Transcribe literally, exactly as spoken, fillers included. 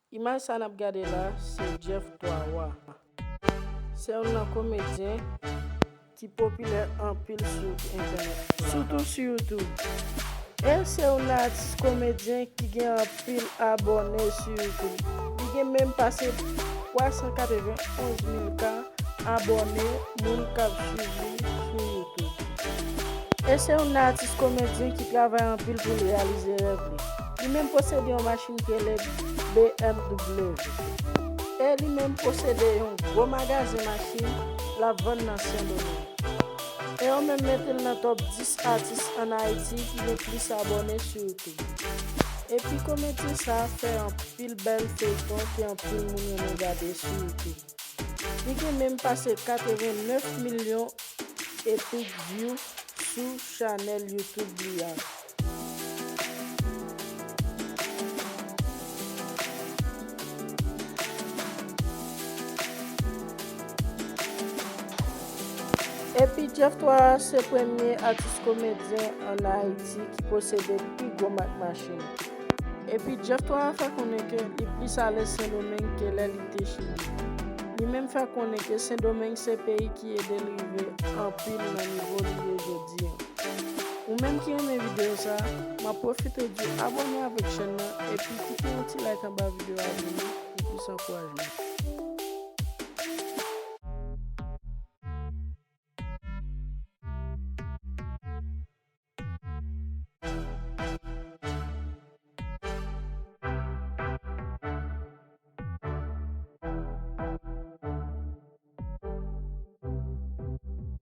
Imaj sa n ap gade la, se Jeff Twa Wa. Se youn nan komedyen ki popilè anpil sou entènèt, sitou sou YouTube. E se youn nan atis komedyen ki gen anpil abòne sou YouTube. Li gen menm pase twa san katrevenn onz mil ka abòne, moun k ap swiv li sou YouTube. E se youn nan atis komedyen ki travay anpil pou l reyalize rèv li. Li menm posede yon machin ki rele B M W. E li menm posede yon gwo magazen machin l ap vann nan Sendomeng. E yo menm mete l nan top dis atis ann Ayiti ki gen plis abòne sou YouTube. Epi komedyen sa a fè anpil bèl feyton ke anpil moun renmen gade sou YouTube. Li gen menm pase katrevenn nèf milyon epic view sou chanèl YouTube li a. Epi Jeff Twa se premye atis komedyen ann Ayiti ki posede pi gwo mak machin. Epi Jeff Twa fè konnen ke li plis alèz Sendomeng ke lè li te Chili. Li menm fè konnen ke Sendomeng se peyi ki ede l rive anpil nan nivo li ye jodi a. Ou menm ki renmen videyo sa, m ap pwofite di w abòne avèk chèn nan epi kite yon ti like anba videyo a pou nou, pou plis ankourajman.